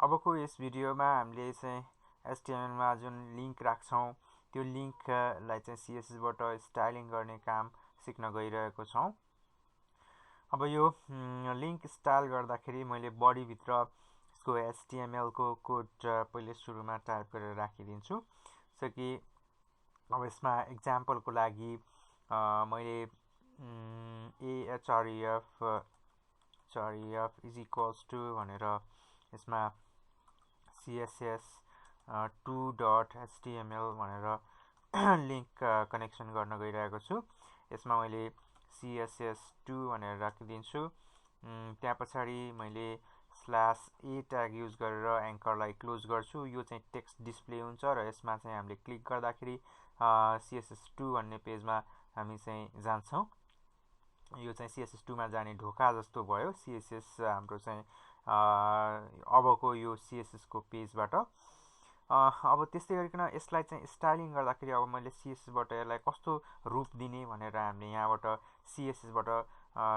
अबको यस भिडियोमा हामीले चाहिँ HTML मा जुन लिंक राख्छौं त्यो लिंक लाई चाहिँ CSS बाट स्टाइलिङ गर्ने काम सिक्न गइरहेको छौं। अब यो लिंक स्टाइल गर्दाखेरि मैले बडी भित्र यसको HTML को कोड पहिले सुरुमा टाइप गरेर राखिदिन्छु। जस्तो कि अब यसमा एक्जाम्पल को लागि मैले href is equals to भनेर यसमा css2.html भनेर लिंक कनेक्सन गर्न गइरहेको छु। यसमा मैले css2 भनेर राखिदिन्छु। त्यहाँ पछाडी मैले /a ट्याग युज गरेर एंकरलाई क्लोज गर्छु। यो चाहिँ टेक्स्ट डिस्प्ले हुन्छ र यसमा चाहिँ हामीले क्लिक गर्दाखेरि css2 भन्ने पेजमा हामी चाहिँ जान्छौं। यो चाहिँ css2 मा जाने ढोका जस्तो भयो। css हाम्रो चाहिँ अबको यो CSS को पेजबाट अब त्यस्तै गरिकन यसलाई चाहिँ स्टाइलिङ गर्दाखेरि अब मैले CSS बाट यसलाई कस्तो रूप दिने भनेर हामीले यहाँबाट CSS बाट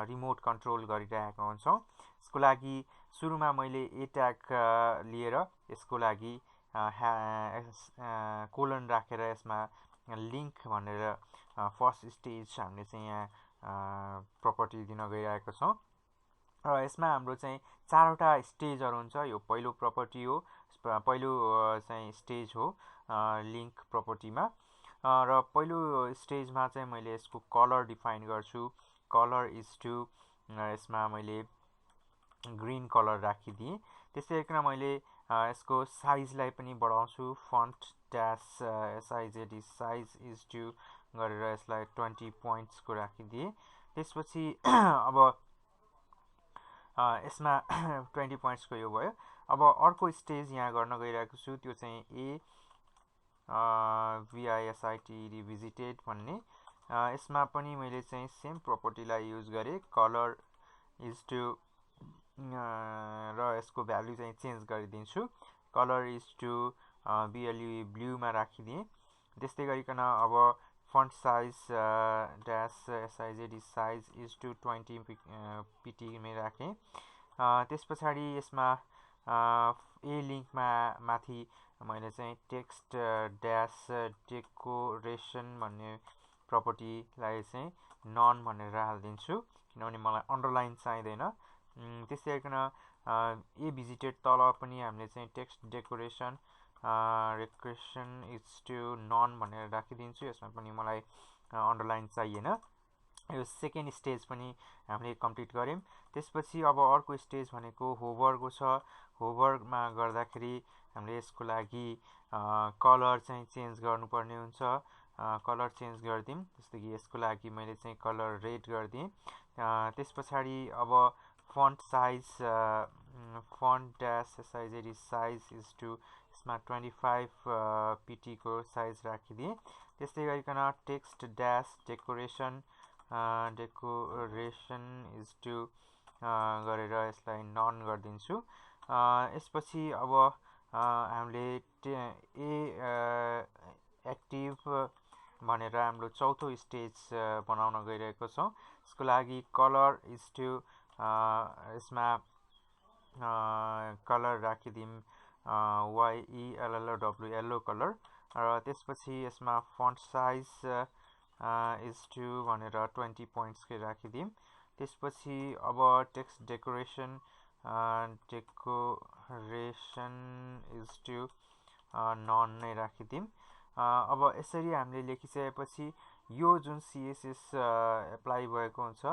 रिमोट कन्ट्रोल गरिरहेका हुन्छौं। यसको लागि सुरुमा मैले a ट्याग लिएर यसको लागि कोलन राखेर यसमा लिंक भनेर फर्स्ट स्टेज हामीले चाहिँ यहाँ प्रपर्टी दिन गइरहेको छौं। र यसमा हाम्रो चाहिँ चारवटा स्टेजहरु हुन्छ। यो पहिलो प्रपर्टी हो, पहिलो चाहिँ स्टेज हो लिंक प्रपर्टीमा। र पहिलो स्टेजमा चाहिँ मैले यसको कलर डिफाइन गर्छु। कलर इज टु यसमा मैले ग्रीन कलर राखिदिए। त्यसै गरिकन मैले यसको साइजलाई पनि बढाउँछु। Font dash size size is to गरेर यसलाई 20 पोइन्ट्स को राखिदिए। त्यसपछि अब यसमा 20 पोइन्ट्स को यो भयो। अब अर्को स्टेज यहाँ गर्न गइरहेको छु, त्यो चाहिँ visited visited भन्ने। यसमा पनि मैले चाहिँ सेम प्रपर्टीलाई युज गरे। कलर इज टु र यसको भ्यालु चाहिँ चेन्ज गरिदिन्छु। कलर इज टु ब्लू मा राखिदिए। त्यस्तै गरिकन अब font size dash size is to 20 pt मै राखे। त्यसपछि यसमा ए लिंकमा माथि मैले चाहिँ टेक्स्ट ड्याश डेकोरेसन भन्ने प्रपर्टीलाई चाहिँ नन भनेर हाल्दिन्छु, किनभने मलाई अन्डरलाइन चाहिदैन। त्यसै गरिकन ए भिजिटेड तल पनि हामीले चाहिँ text decoration is to none भनेर राखिदिन्छु। यसमा पनि मलाई अन्डरलाइन चाहिएन। यो सेकेन्ड स्टेज पनि हामीले कम्प्लिट गर्यौं। त्यसपछि अब अर्को स्टेज भनेको होभरको छ। होभरमा गर्दाखेरि हामीले यसको लागि कलर चाहिँ चेन्ज गर्नुपर्ने हुन्छ। कलर चेन्ज गर्दियौं। जस्तो कि यसको लागि मैले चाहिँ कलर रेड गर्दिए। त्यसपछि अब font size font dash size is to यसमा 25 pt को साइज राखिदिए। त्यस्तै गरिकन text dash decoration is to गरेर यसलाई नन गरिदिन्छु। यसपछि अब हामीले एक्टिभ भनेर हाम्रो चौथो स्टेज बनाउन गइरहेको छौं। यसको लागि कलर इज टु यसमा कलर राखिदिम YELLOW येल्लो कलर। र त्यसपछि यसमा फन्ट साइज इज टु भनेर 20 पोइन्ट्स के राखिदिम। त्यसपछि अब text decoration is to none नै राखिदिम। अब यसरी हामीले लेखिसकेपछि यो जुन CSS एप्लाई भएको हुन्छ,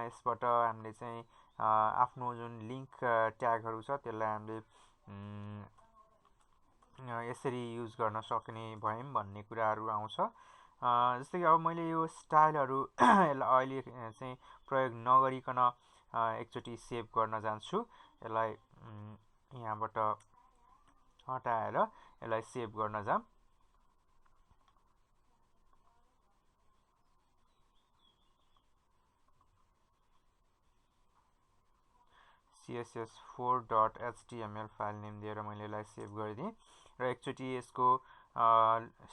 यसबाट हामीले चाहिँ आफ्नो जुन लिंक ट्यागहरु छ त्यसलाई हामीले यसरी युज गर्न सक्ने भयौं भन्ने कुराहरु आउँछ। जस्तै कि अब मैले यो स्टाइलहरु अहिले चाहिँ प्रयोग नगरिकन एकचोटी सेभ गर्न जान्छु। यसलाई यहाँबाट हटाएर यसलाई सेभ गर्न जाम। css4.html फाइल नेम दिएर मैले यसलाई सेभ गरिदिए र एकचोटी यसको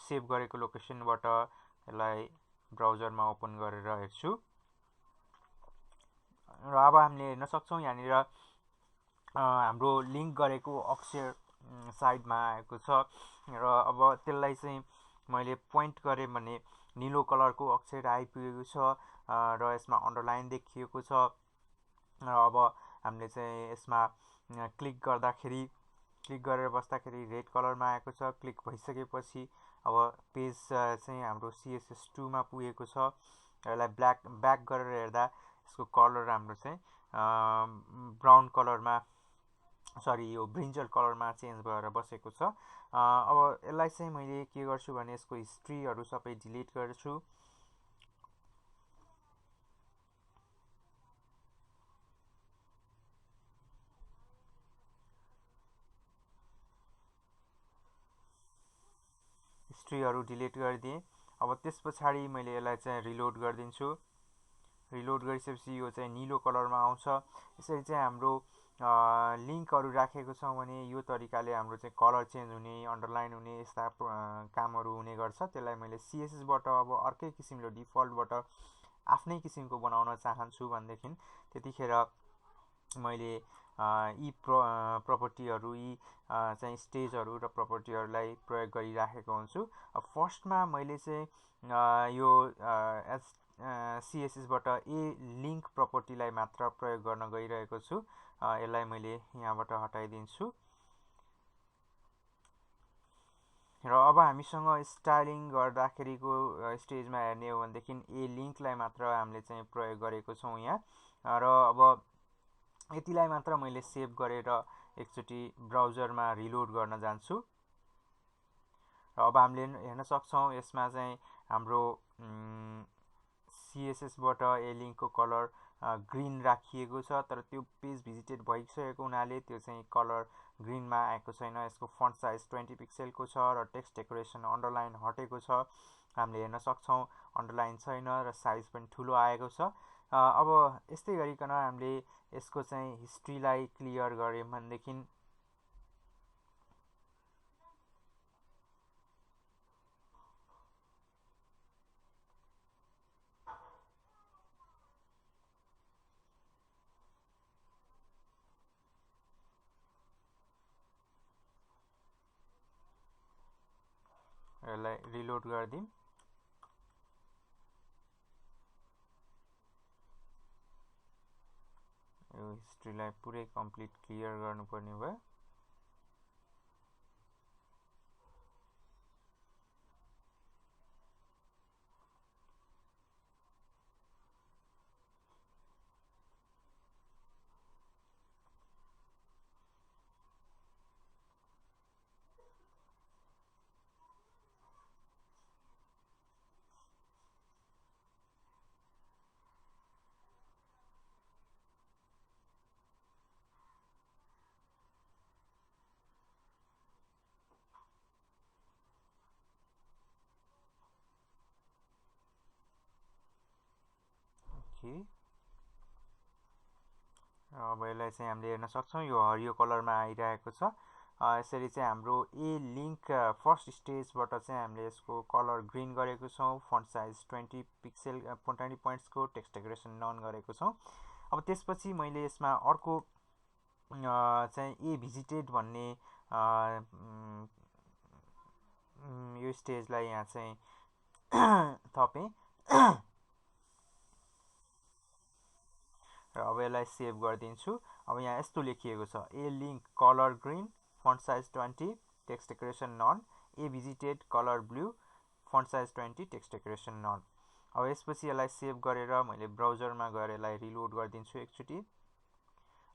सेभ गरेको लोकेसनबाट यसलाई ब्राउजरमा ओपन गरेर हेर्छु। र अब हामीले हेर्न सक्छौं यहाँनिर हाम्रो लिङ्क गरेको अक्षर साइडमा आएको छ र अब त्यसलाई चाहिँ मैले पोइन्ट गरेँ भने निलो कलरको अक्षर आइपुगेको छ र यसमा अन्डरलाइन देखिएको छ र अब हामीले चाहिँ यसमा क्लिक गरेर बस्दाखेरि रेड कलरमा आएको छ। क्लिक भइसकेपछि अब पेज चाहिँ हाम्रो CSS2 मा पुगेको छ। यसलाई ब्याक गरेर हेर्दा यसको कलर हाम्रो चाहिँ ब्राउन कलरमा यो ब्रिन्जल कलरमा चेन्ज भएर बसेको छ। अब यसलाई चाहिँ मैले के गर्छु भने यसको हिस्ट्रीहरू सबै डिलिट गर्छु। हिस्ट्रीहरू डिलिट गरिदिएँ। अब त्यस पछाडि मैले यसलाई चाहिँ रिलोड गरिदिन्छु। रिलोड गरिसकेपछि यो चाहिँ निलो कलरमा आउँछ। यसरी चाहिँ हाम्रो लिङ्कहरू राखेको छौँ भने यो तरिकाले हाम्रो चाहिँ कलर चेन्ज हुने, अन्डरलाइन हुने यस्ता कामहरू हुने गर्छ। त्यसलाई मैले CSS बाट अब अर्कै किसिमले डिफल्टबाट आफ्नै किसिमको बनाउन चाहन्छु भनेदेखि त्यतिखेर मैले यी प्रपर्टीहरू यी चाहिँ स्टेजहरू र प्रपर्टीहरूलाई प्रयोग गरिराखेको हुन्छु। अब फर्स्टमा मैले चाहिँ यो CSS बाट लिङ्क प्रपर्टीलाई मात्र प्रयोग गर्न गइरहेको छु। यसलाई मैले यहाँबाट हटाइदिन्छु र अब हामीसँग स्टाइलिङ गर्दाखेरिको स्टेजमा हेर्ने हो भनेदेखि लिङ्कलाई मात्र हामीले चाहिँ प्रयोग गरेको छौँ यहाँ। र अब यतिलाई मात्र मैले सेभ गरेर एकचोटि ब्राउजरमा रिलोड गर्न जान्छु र अब हामीले हेर्न सक्छौँ यसमा चाहिँ हाम्रो CSS बाट लिङ्कको कलर ग्रीन राखिएको छ। तर त्यो पेज भिजिटेड भइसकेको हुनाले त्यो चाहिँ कलर ग्रीनमा आएको छैन। यसको फन्ट साइज 20 पिक्सेलको छ र टेक्स्ट डेकोरेसन अन्डरलाइन हटेको छ। हामीले हेर्न सक्छौँ अन्डरलाइन छैन र साइज पनि ठुलो आएको छ। अब यस्तै गरिकन हामीले यसको चाहिँ हिस्ट्रीलाई क्लियर गर्यौँ भनेदेखि यसलाई रिलोड गरिदिउँ। यो हिस्ट्रीलाई पुरै कम्प्लिट क्लियर गर्नुपर्ने भयो। अब यसलाई चाहिँ हामीले हेर्न सक्छौँ यो हरियो कलरमा आइरहेको छ। यसरी चाहिँ हाम्रो लिङ्क फर्स्ट स्टेजबाट चाहिँ हामीले यसको कलर ग्रीन गरेको छौँ। फन्ट साइज 20 पिक्सेल 20 पोइन्ट्सको टेक्स्ट डेकोरेसन नन गरेको छौँ। अब त्यसपछि मैले यसमा अर्को चाहिँ भिजिटेड भन्ने यो स्टेजलाई यहाँ चाहिँ थपेँ र अब यसलाई सेभ गरिदिन्छु। अब यहाँ यस्तो लेखिएको छ link colour green font size 20 text decoration none visited colour blue font size 20 text decoration none. अब यसपछि यसलाई सेभ गरेर मैले ब्राउजरमा गएर यसलाई रिलोड गरिदिन्छु एकचोटि।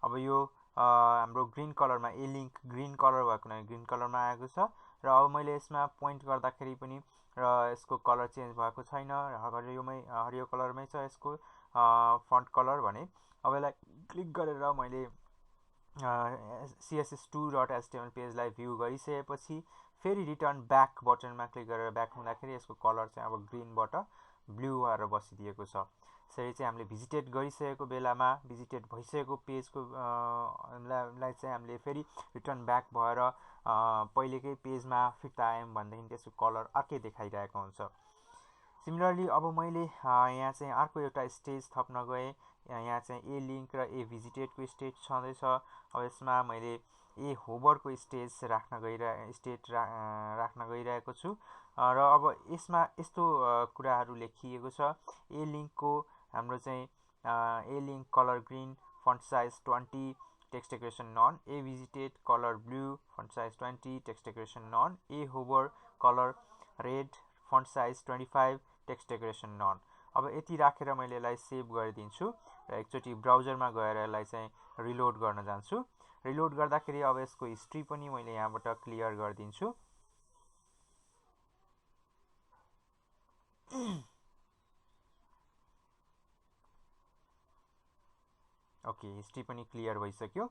अब यो हाम्रो ग्रीन कलरमा लिङ्क ग्रीन कलर भएको हुनाले ग्रीन कलरमा आएको छ र अब मैले यसमा पोइन्ट गर्दाखेरि पनि र यसको कलर चेन्ज भएको छैन, हरियो कलरमै छ यसको फन्ट कलर भने। अब यसलाई क्लिक गरेर मैले CSS2.html पेजलाई भ्यू गरिसकेपछि फेरि रिटर्न ब्याक बटनमा क्लिक गरेर ब्याक हुँदाखेरि यसको कलर चाहिँ अब ग्रीनबाट ब्लू भएर बसिदिएको छ। यसरी चाहिँ हामीले भिजिटेड गरिसकेको बेलामा भिजिटेड भइसकेको पेजको लाई चाहिँ हामीले फेरि रिटर्न ब्याक भएर पहिलेकै पेजमा फिर्ता आयौँ भनेदेखि त्यसको कलर अर्कै देखाइरहेको हुन्छ। सिमिलरली अब मैले यहाँ चाहिँ अर्को एउटा स्टेज थप्न गएँ। यहाँ चाहिँ ए लिङ्क र ए भिजिटेडको स्टेट छँदैछ। अब यसमा मैले ए होभरको स्टेट राख्न गइरहेको छु र अब यसमा यस्तो कुराहरू लेखिएको छ। ए लिङ्कको हाम्रो चाहिँ a link colour green, font size 20, text decoration none, a visited colour blue, font size 20, text decoration none, a hover colour red, font size 25, text decoration none. अब यति राखेर मैले यसलाई सेभ गरिदिन्छु र एकचोटि ब्राउजरमा गएर यसलाई चाहिँ रिलोड गर्न जान्छु। रिलोड गर्दाखेरि अब यसको हिस्ट्री पनि मैले यहाँबाट क्लियर गरिदिन्छु। ओके, हिस्ट्री पनि क्लियर भइसक्यो।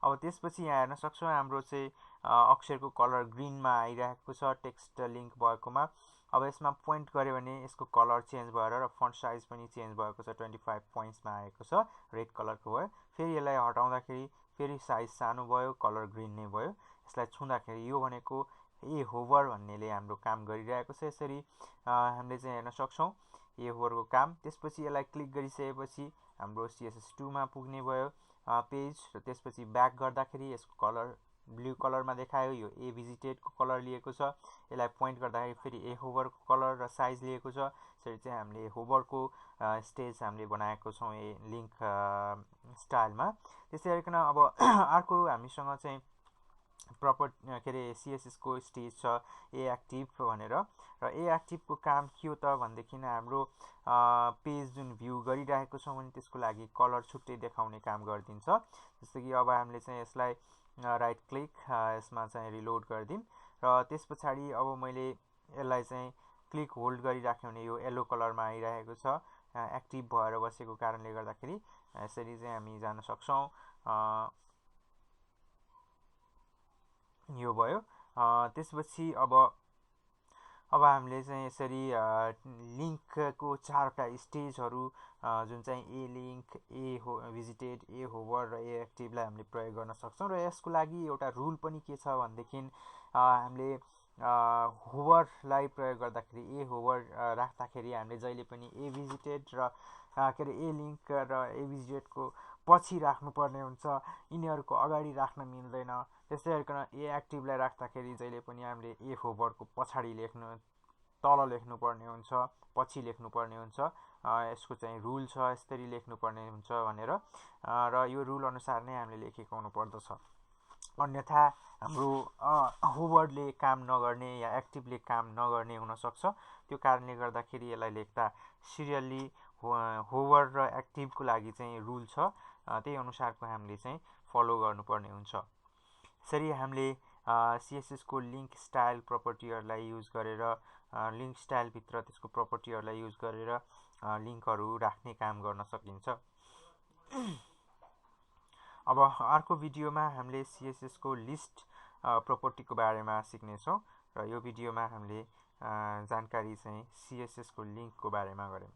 अब त्यसपछि यहाँ हेर्न सक्छौँ हाम्रो चाहिँ अक्षरको कलर ग्रीनमा आइरहेको छ टेक्स्ट लिङ्क भएकोमा। अब यसमा पोइन्ट गऱ्यो भने यसको कलर चेन्ज भएर र फन्ट साइज पनि चेन्ज भएको छ, 25 पोइन्ट्समा आएको छ, रेड कलरको भयो। फेरि यसलाई हटाउँदाखेरि फेरि साइज सानो भयो, कलर ग्रीन नै भयो। यसलाई छुँदाखेरि यो भनेको ए होभर भन्नेले हाम्रो काम गरिरहेको छ। यसरी हामीले चाहिँ हेर्न सक्छौँ ए होभरको काम। त्यसपछि यसलाई क्लिक गरिसकेपछि हाम्रो CSS2 मा पुग्ने भयो पेज र त्यसपछि ब्याक गर्दाखेरि यसको कलर ब्लू कलरमा देखायो। यो ए भिजिटेडको कलर लिएको छ। यसलाई पोइन्ट गर्दाखेरि फेरि ए होभरको कलर र साइज लिएको छ। यसरी चाहिँ हामीले होभरको स्टेज हामीले बनाएको छौँ ए लिङ्क स्टाइलमा। त्यसै गरिकन अब अर्को हामीसँग चाहिँ के अरे CSS को स्टेज छ ए एक्टिभ भनेर। र ए एक्टिभको काम के हो त भनेदेखि हाम्रो पेज जुन भ्यू गरिरहेको छौँ भने त्यसको लागि कलर छुट्टै देखाउने काम गरिदिन्छ। जस्तो कि अब हामीले चाहिँ यसलाई राइट क्लिक यसमा चाहिँ रिलोड गरिदिउँ र त्यस पछाडि अब मैले यसलाई चाहिँ क्लिक होल्ड गरिराख्यो भने यो येलो कलरमा आइरहेको छ, एक्टिभ भएर बसेको कारणले गर्दाखेरि। यसरी चाहिँ हामी जान सक्छौँ। यो भयो। त्यसपछि अब हामीले चाहिँ यसरी लिङ्कको 4वटा स्टेजहरू जुन चाहिँ ए लिङ्क, ए भिजिटेड, ए होभर र ए एक्टिभलाई हामीले प्रयोग गर्न सक्छौँ। र यसको लागि एउटा रुल पनि के छ भनेदेखि हामीले होभरलाई प्रयोग गर्दाखेरि ए होभर राख्दाखेरि हामीले जहिले पनि ए भिजिटेड र के अरे ए लिङ्क र ए भिजिटेडको पछि राख्नुपर्ने हुन्छ, यिनीहरूको अगाडि राख्न मिल्दैन। त्यसै गरिकन ए एक्टिभलाई राख्दाखेरि जहिले पनि हामीले ए होभरको पछाडि तल लेख्नुपर्ने हुन्छ, पछि लेख्नुपर्ने हुन्छ। यसको चाहिँ रुल छ, यसरी लेख्नुपर्ने हुन्छ भनेर र यो रुल अनुसार नै हामीले लेखेको हुनुपर्दछ। अन्यथा हाम्रो होभरले काम नगर्ने या एक्टिभले काम नगर्ने हुनसक्छ। त्यो कारणले गर्दाखेरि यसलाई लेख्दा सिरियल्ली होभर र एक्टिभको लागि चाहिँ रुल छ, त्यही अनुसारको हामीले चाहिँ फलो गर्नुपर्ने हुन्छ। यसरी हामीले CSS को लिङ्क स्टाइल प्रपर्टीहरूलाई युज गरेर लिङ्क स्टाइलभित्र त्यसको प्रपर्टीहरूलाई युज गरेर लिङ्कहरू राख्ने काम गर्न सकिन्छ। अब अर्को भिडियोमा हामीले CSS को लिस्ट प्रपर्टीको बारेमा सिक्नेछौँ र यो भिडियोमा हामीले जानकारी चाहिँ CSS को लिङ्कको बारेमा गऱ्यौँ।